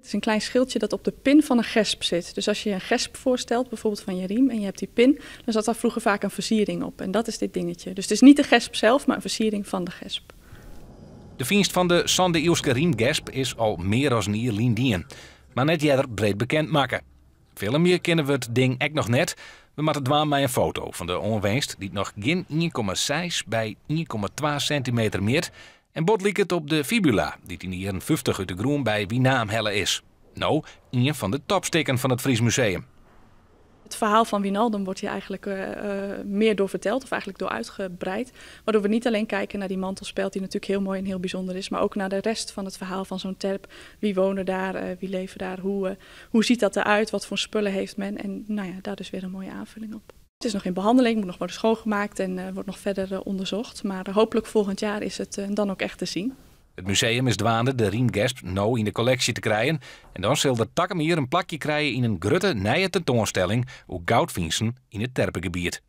Het is een klein schildje dat op de pin van een gesp zit. Dus als je je een gesp voorstelt, bijvoorbeeld van je riem, en je hebt die pin, dan zat daar vroeger vaak een versiering op. En dat is dit dingetje. Dus het is niet de gesp zelf, maar een versiering van de gesp. De fynst fan de sande-iuwske riemgesp is al mear as in jier lyn dien, mar net earder breed bekend makke. Filmje kinne we it ding ek noch net. We moatte dwaan mei in foto fan de oanwinst dy't noch gjin 1,6 by 1,2 sintimeter mjit en bot liket op de fibula dy't yn de jierren 50 út de grûn by Winaam helle is. No ien fan de topstikken fan it Fries Museum. Het verhaal van Wijnaldum wordt hier eigenlijk meer door verteld, of eigenlijk door uitgebreid. Waardoor we niet alleen kijken naar die mantelspeld, die natuurlijk heel mooi en heel bijzonder is, maar ook naar de rest van het verhaal van zo'n terp. Wie wonen daar, wie leven daar, hoe ziet dat eruit, wat voor spullen heeft men. En nou ja, daar dus weer een mooie aanvulling op. Het is nog in behandeling, moet nog worden schoongemaakt en wordt nog verder onderzocht. Maar hopelijk volgend jaar is het dan ook echt te zien. It museum is dwaande de riemgesp no yn de kolleksje te krijen. En dan sil er takom jier in plakje krije yn in grutte nije tentoanstelling oer goudfynsten yn it terpegebiet.